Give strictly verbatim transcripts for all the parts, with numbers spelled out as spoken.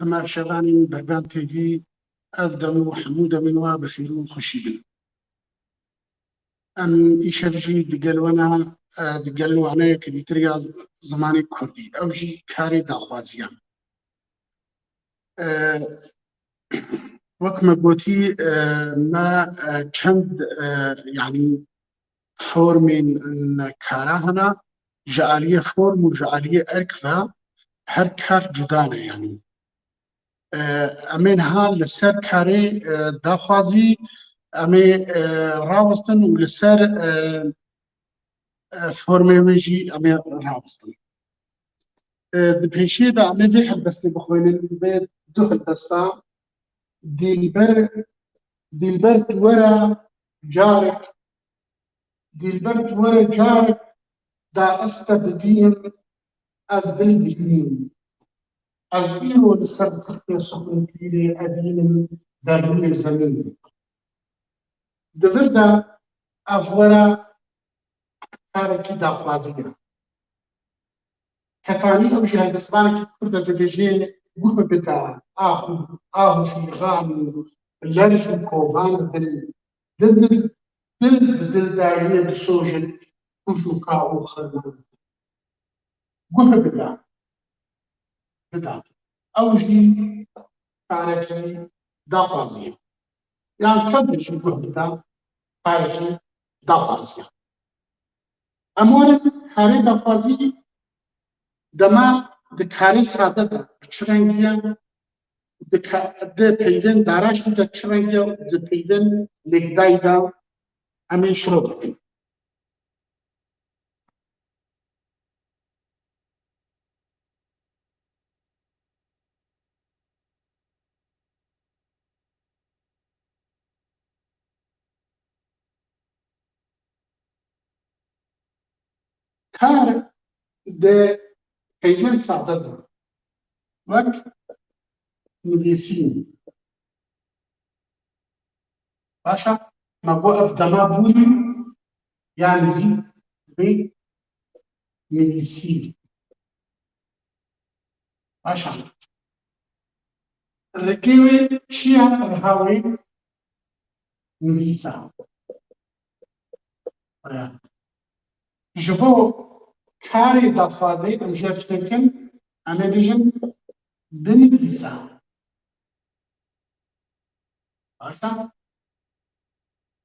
Hemar şevanên Bergan T V, ev dem û hemû demên we bi xêr û xweşî bin. Em îşev jî digel we ne, e, digel waneyeke dîtir ya z-, zimanê kurdî. Ew jî karê daxwaziyan. E, wek me gotî, e, me, e, çend, e, yanî formên kara hene, ji aliyê form û ji aliyê erk ve her kar cuda ne yanî. E, em ê niha li ser karê, e, daxwazî em ê, e, rawestin û li ser, e, e, formê wê jî em ê rawestin. E, di pêşiyê de em ê vê helbestê bixwînin, vê du helbesta Dîlber, Dîlber tu were carek, Dîlber tu were carek da ez te bibînim, ez dil bibînim. Ez îro li ser textê sixûntîrê evînim derûnê zemîn. Di vir de ev were karekî daxwazî ye. Ketanî ew jî helbestvanekî kurd e, dibêje: Guh bide, ax û, ah û fîxan û lerz û kovan dil, dil, dil, dil bi dildayiyê disojin, kuş û kax û xirman. Guh bide. Bida. Ew jî karekî daxwazî ye. Yan tev de jî guh bida karekî daxwazî ye. Em werin karê daxwazî dema di karê sade de bi çi rengî ye, di ka-, di peyvên daraştî de çi rengî ye, di peyvên lêkdayî de em ê şirove bikin. Kar di peyvên sade de wek nivîsîn. Baş e, me got ev dema bûyî, yanî zî vê nivîsî. Baş e. Rikê wê çi ye, riha wê nivîs e. Ji bo karê daxwazê em jê re çi dikin? Em ê bêjin binivîse. Baş e?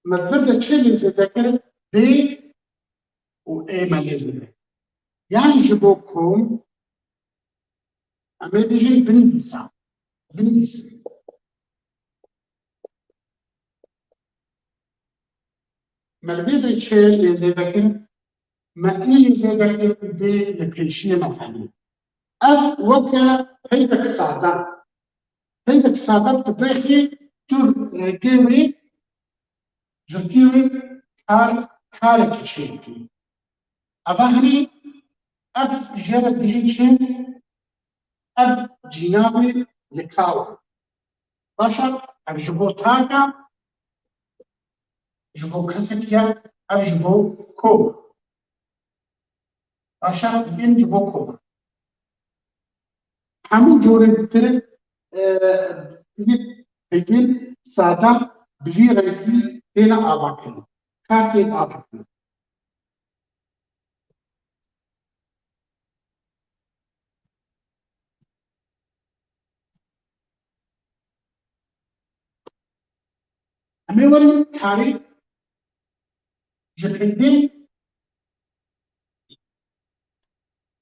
Me vir de çi lê zêde kir? Bê û ê me lê zêde. Yan ji bo kom em ê bêjin binivîsa. Binivîse. Me li vê de çi lê zêde kir? Me î lê zêde kir bê li pêşiyê me hemî. Ev weke peyvek sade. Peyvek sade tu bêxî tu rêkê wê ji tî wê kar, karekî çêdikî. Eva hinî ev jê re dibêjin çi? Ev cînavê likaw e. Baş e, ev ji bo tak e, ji bo kesek e, ev ji bo kom e. Baş e, yên ji bo kom e. Hemû corên ditir, e, yê peyvên sade bi vî rengî têne avakirin. Kar tên avakirin. Em ê werin karê ji peyvên,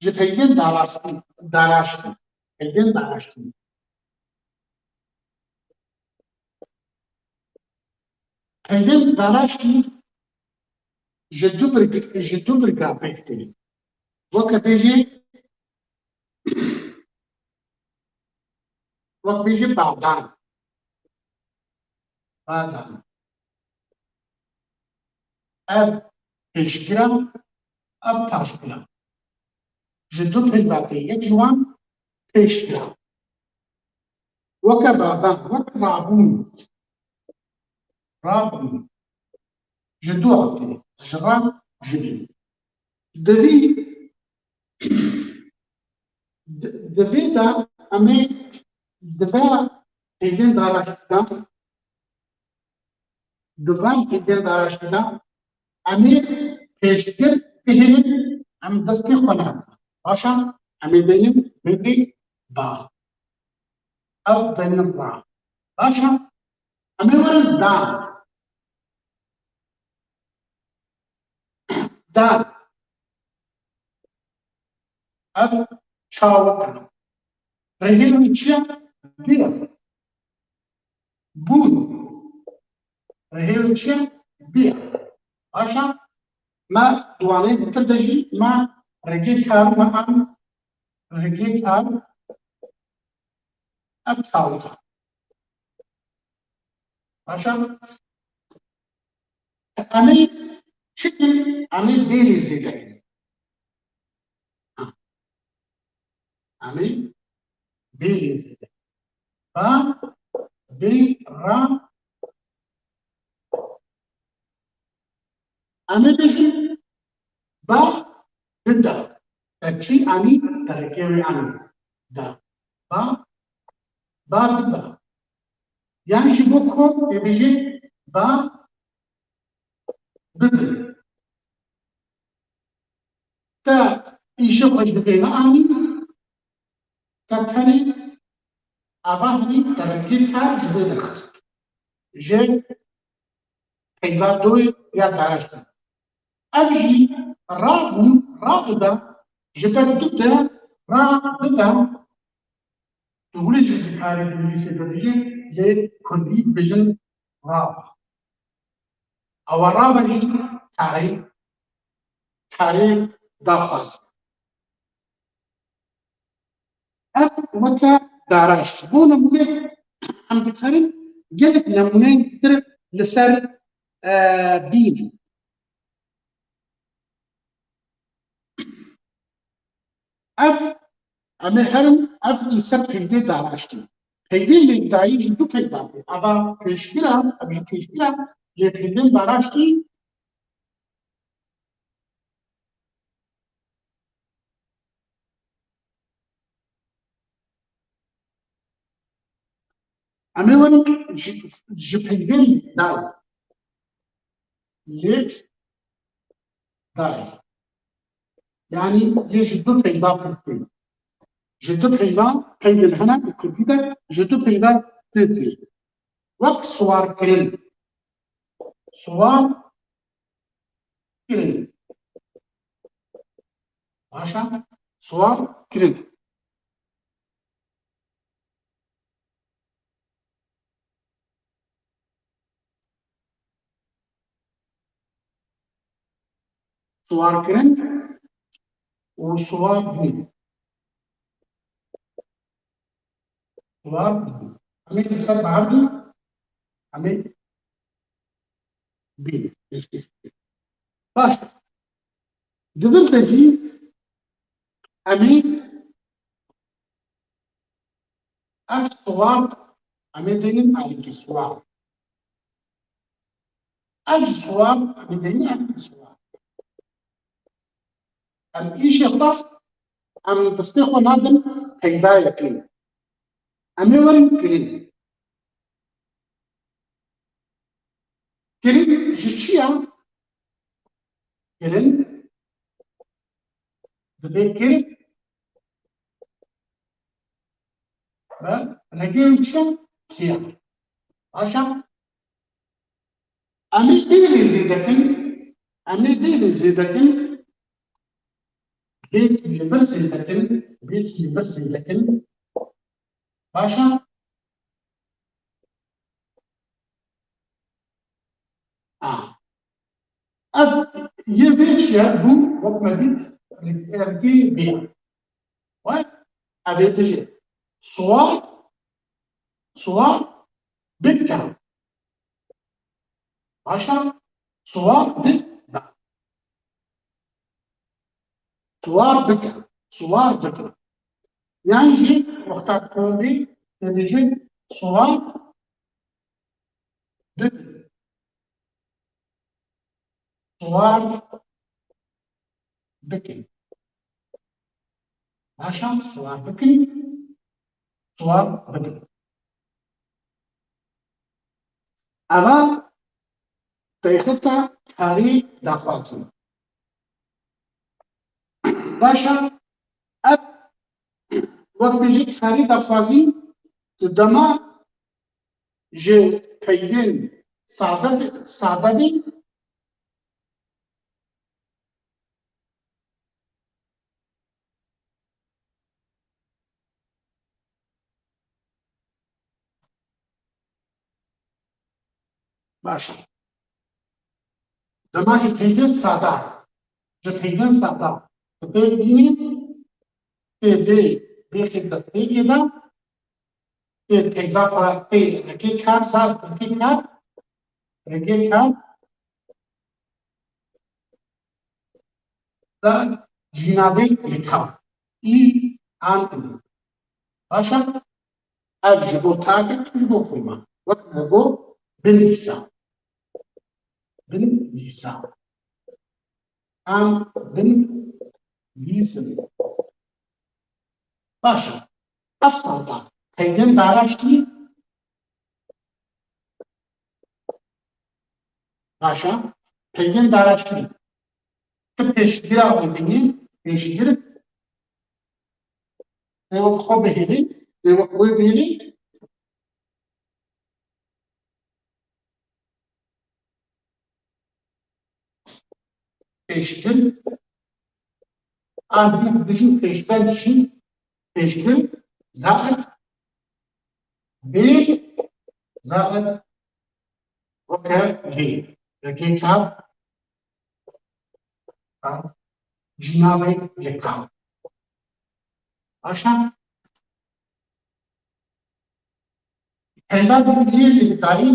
ji peyvên daraştin, daraştin, peyvên daraştin. Peyvên daraştin ji du birg-, ji du birga pêk tê. Weke bêjê, wek bêjê badan. Badan. Ev pêşgir e, ev paşgir e. Ji du peyva tê, yek ji wan pêşgir e. Weke badan, wek rabûn. Rabûn. Ji du hatî, ji ra, ji bî. Di vî, di, di vê de em ê Di van peyvên daraştina, di van peyvên daraştina, em ê pêştir bihêlin, em destê xwe nadin. Baş e, em ê deynin peyvê ba. Ew deynin ra. Baş e, em ê werin dan. Dan. Ev çawik e. Rihê wî çi ye? Bî ye. Bûn. Rihê wî çi ye? Bî ye. Baş e. Me di waneyê ditir de jî me rêgê kar, me em rêgê kar, ev çawik e. Baş e. Em ê çi kin? Em ê bêrê zêde kin. Ha. Em ê bêrê zêde kin. Ba, bê, ra. Em ê bêjin ba bida. Te çi anî, te rêkê wê anî. Da. Ba, ba bida. Yanî ji bo kom dê bêjin ba bidin. Te îşê xwe ji vê neanî, te tenê ava hinî te rêkê kar ji vê derxist. Ji peyva doyê ya daraştin. Ev jî rabûn, rabida, ji ber bide, rabibe. Tu hûn jî dikarî bi îngilîzî bibêjin, lê kurdî dibêjin rab. Ewa rabe jî karê, karê daxwaz. Ev weke daraşt. Bo nemûne em dikarin gelek nemûneyên dir li ser, e, bînin. Ev, em ê herin, ev li ser peyvê daraştî. Peyvê yekdayî ji du peyva tê. Eva pêşgira, ev ji pêşgira, lê peyvên daraştî Em ê werin ji, ji peyvên dayê. Lêk dayê. Yanî yê ji du peyva pêk tê. Ji du peyva peyvên hene û kurdî de ji du peyva pêk tê. Wek siwarkirin. Siwar kirin. Baş e? Siwar kirin. Siwar kirin û siwar bûn. Siwar bûn. Em ê li ser bihev dû. Em ê bînin. Baş. Di vir de jî em ê ev siwar, em ê deynin alîkî siwar. Ev siwar, em ê deynin alîkî siwar. Em îşê xwe, em destê xwe nadin peyvayekê. Em ê werin kirin. Kirin ji çi ye? Kirin, dibê kir, rêgê wî çi ye? Kî ye? Baş e? Em ê bêrê zêde kin, em ê bêrê zêde kin, bêkî li vir zêde kin, bêkî li vir zêde kin. Baş e? Ah. Ev yê vê çi ye? Bû, wek me dît, erkê bê ye. Wek ev ê bijê. Siwar, siwar bike. Baş e? Siwar bike. Siwar bike. Siwar bike. Yan jî wexta komrî dibêjin siwar bikin. Siwar bikin. Baş e, siwar bikin. siwar bidin. Eva têxista karê daxwazî. Baş e, ev wek bêjî karê daxwazî di dema ji peyvên sade, sade bî. Baş e. Dema ji peyvên sade, ji peyvên sade, tu pê bînî, tê bê, bê xîr destpêkê de, tê peyva xwe, tê rikê kar, zar rikê kar, rikê kar, da jînavê yeka. Î an û. Baş e? Ev ji bo tak e, ev ji bo koma. Wek me got, bin lîsa. Bin lîsa. An bin lîsin. Baş e. Ev sade. Peyvên dareştî. Baş e. Peyvên dareştî. Tu pêşgira bibînî, pêşgir. Dê wek xwe bihêlî, dê wek wê bihêlî. Pêşgir. An hîn dibêjin pêşber jî, pêşgir, zaet, bê, zaet, weke lê. Yekê kar, ha, jînavê yeka. Baş e? Peyva dî yê dayî.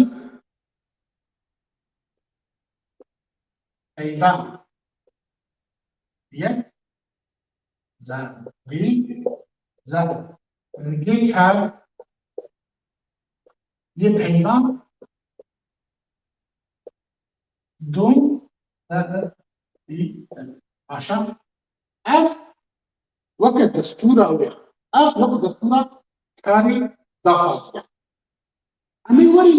Peyva yek, za, dî, za, rikê kar, yê peyva, dû, za, dî, baş e. Ev weke destûra wê. Ev weke destûra karê daxwaziya. Em ê werî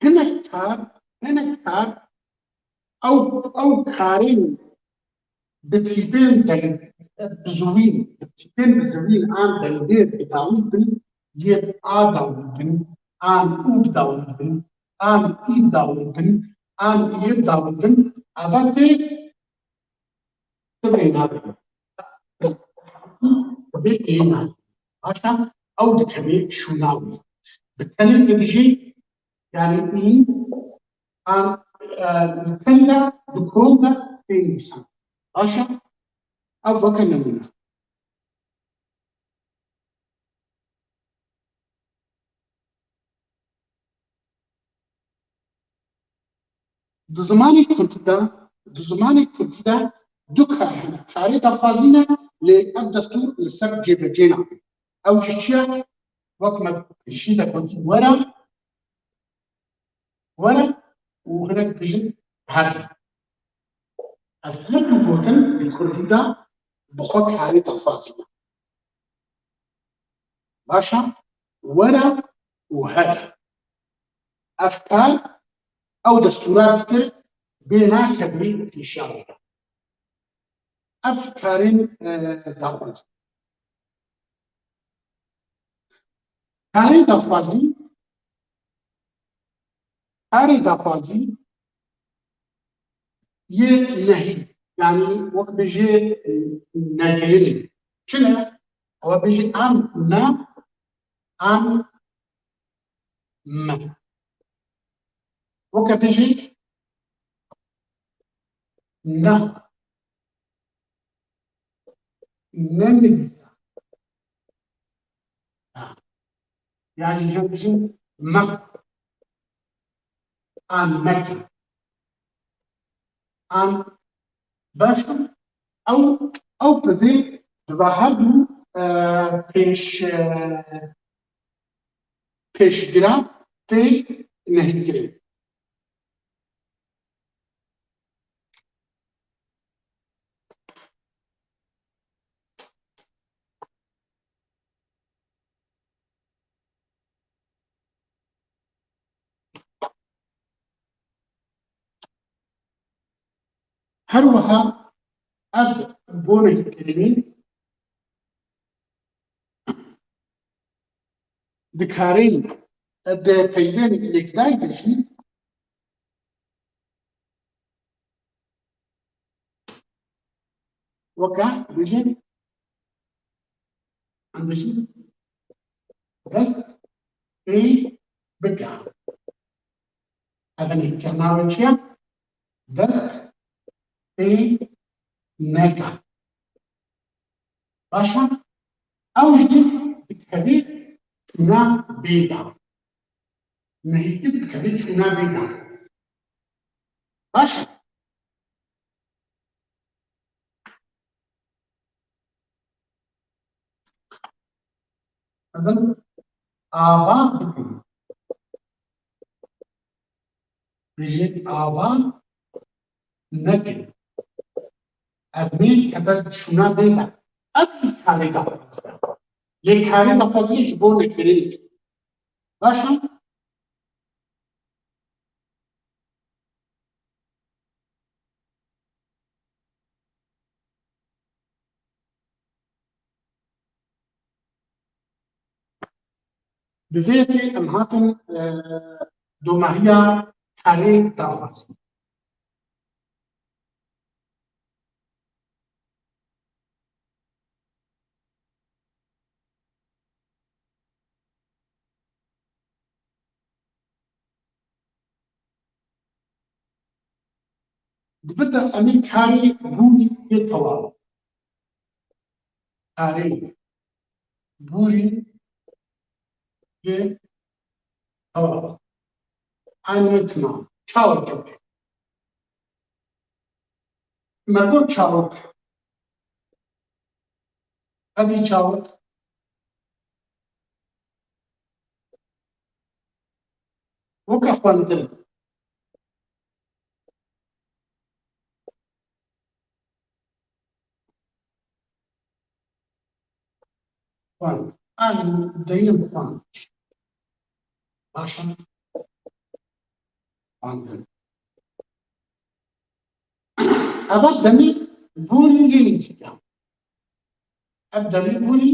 hinek kar, hinek kar ew, ew karên bi tîpên deng, bizûwîn, bi tîpên bizûwîn an dengdêr bi dawî bin, yê a dawî bin, an û bi dawî bin, an î bi dawî bin, an yê bi dawî bin, ava tê Divê nabê. Divê ê nabê. Baş e, ew dikeve şûna wî. Bi tenê dibêjê, yani û an, e, bi tenê de, bi krom de tê nivîsan. Baş e, ev weke nemûne. Di zimanê kurdî de, di zimanê kurdî de du kar hene. Karê daxwazî ne, lê ev destûr li ser cêvecê nabe. Ew jî çi ye? Wek me pêşî de gotî, were, were û hinek dijî here. Ev her du gotin li kurdî de bi xwe karê daxwazî ne. Baş e? Were û here. Ev kar, ew destûra dike bê nakevî pêşiya wê de. Ev karên, e, daxwazî. Karê daxwazî, karê daxwazî yê nehî, yanî wek bêjê, e, negirinê. Çi ne? Ew bêjê an ne, an me. Weke bêjê ne. Nenivîse. Ha. Yani jî bêjin mexwe. An meke. An baş e. Ew, ew pevê diva her du, e, pêş, e, pêşgira tê nehîkirin. Her wiha ev bonekkirinî dikarîn di peyvên lêkdayî de jî weke bêjin, em bêjin dest pê bike. Ev nî kerna wê çi ye? Dest pê neke. Baş e? Ew jî dikeve çûna bê de. Nihêtî dikeve çûna bê de. Baş e? Ez ava bikim. Bêjin ava nekin. Ev nê keve şûna bê de. Ev jî karê daxwazî. Lê karê daxwazî ji bo nekirin. Baş e? Bi vê yekê em hatin, e, domahiya karê daxwazî. Di vir de em ê karê bûrî yê tewal. Karê bûrî yê tewal. Anî tamam. Çawa kir? Me got çawik. Edî çawik. Weke xwendin. Xwend. An deynim xwend. Baş e? Xwendin. Eva demê bûrî yê nîzîk e. Ev demê bûrî,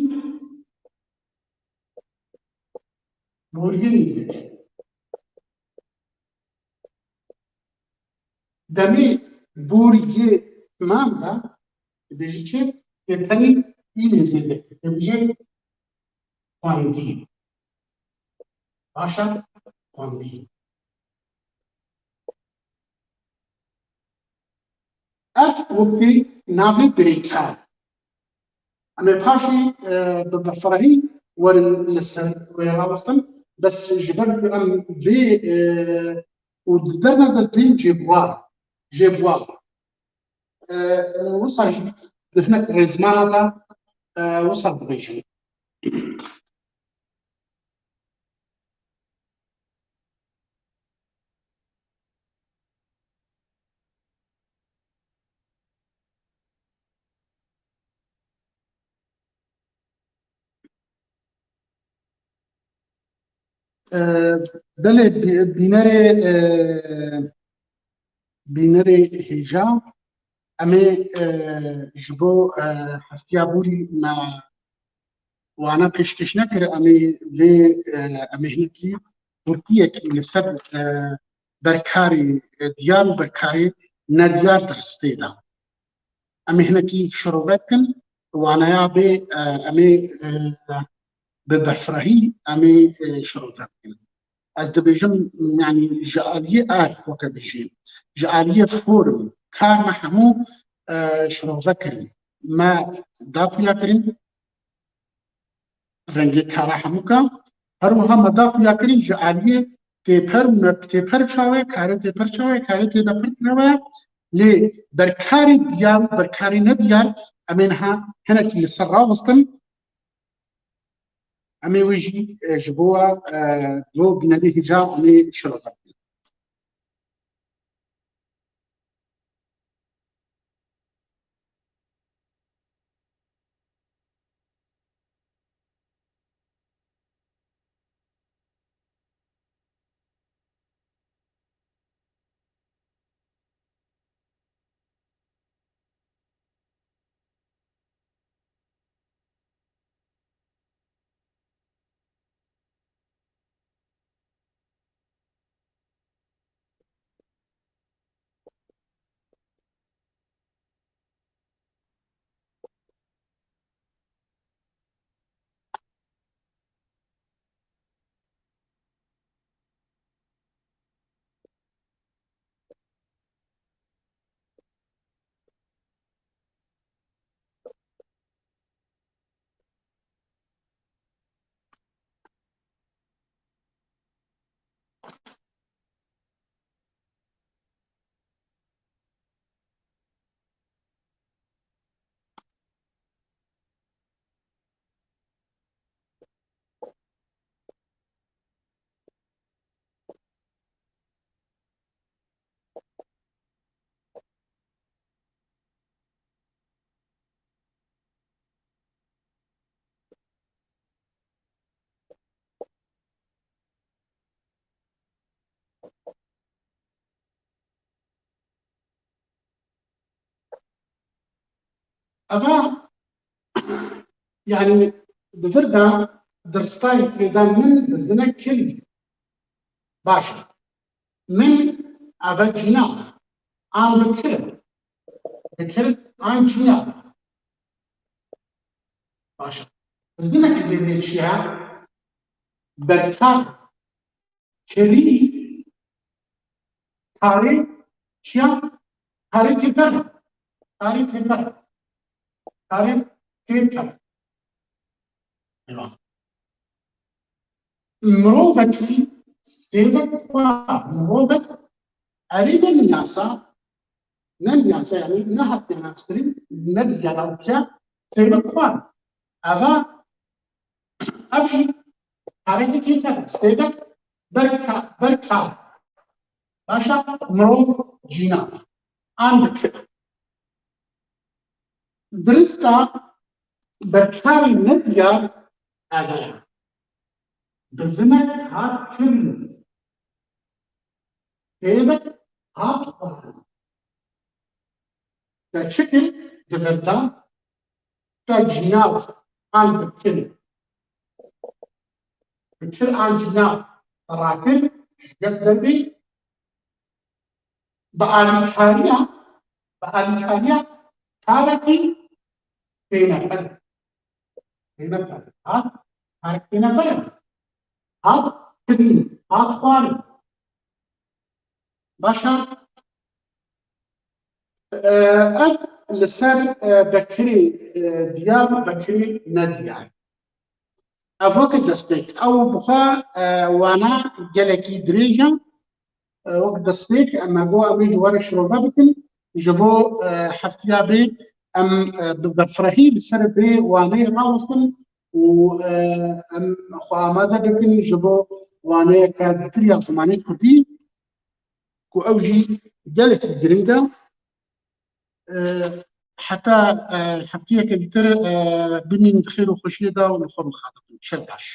bûriyê nîzîk e. Demê bûriyê tamam de dibêjî çi? Têperî înê zêde. Dibêjê xwendî. Baş e? Xwendî. Ev wekî navê birêkar. Em ê paşê, e, bi berfirehî werin li ser wê rawestin. Bes ji ber ku em vê, e, û di derve de tên jêbiwar, jêbiwar. E, wisa jî di hinek rêzmana de, e, wisa dibêjin. E, belê bî-, bînerê, e, bînerê hêja, em ê, e, ji bo, e, heftiya bûrî me wana pêşkêş nekir, em ê vê, e, em ê hinekî hurtiyekî li ser, e, berkarê, e, diyar û berkarê nediyar diristê de. Em ê hinekî şirove bikin, waneya bê, e, em ê, e, bi berfirehî em ê, e, şirove bikin. Ez dibêjim, yanî ji aliyê erd weke bijî, ji aliyê form, kar me hemû, e, şirove kirin. Me daxuya kirin, rengê kara hemûka. Her wiha me daxuya kirin ji aliyê têper û ne têper çawa ye, karê têper çawa ye, karê têdeper çawa ye. Lê berkarê diyar û berkarê nediyar em ê niha hinekî li ser rawestin. Em ê wê jî, e, ji bo, e, bo bînerê hêja em ê şirove bikin. Eva, yani, di vir de diristayî pê de min dizine kil. Baş e. Min eve cîna an bi kir. Bi kir an cîna. Baş e. Dizinek lê çi ye? Berkar. Kirî karê çiya? Karê têper. Karê têper. Karê têper. Eyvallah. Mirovekî sêvek xwar. Mirovek erê ne niyasa, ne niyasa, yani ne hatiye naskirin, ne diyara uke sêvek xwar. Eva, ev jî karekî têper, sêvek berka-, berkar. Baş e, mirov cîna an dikir. Dirista berkarî nediyar eve ye. Dizinek hat kirin. Sêvek hat xwarin. Te çi kir? Di vir de te cîna an bi kir. Bi kir an cîna te rakir, ji gel derbê, bi alîkariya, bi alîkariya karekî tênefer. Tênefer. Ha? Karek tênefer. Ha? Kirin. Ha? Xwarin. Baş e. E, ev li ser, e, bekirî, e, diyar, bekirî nediyar. Ev weke destpêk. Ew bi xwe, e, wana gelekî dirêj e. E, wek destpêk, em got em ê ji we re şirove bikin. Ji bo, e, heftiya bê em, e, bi berfirehî li ser vê waneyê rawestin û, e, em xwe amade bikin ji bo waneyeke dîtir ya zimanê kurdî, ku ew jî gelekî giring e. E, heta, e, heftiyeke dîtir, e, bimînin di xêr û xweşiyê de û li xwe bi xwe bikin. Şev baş.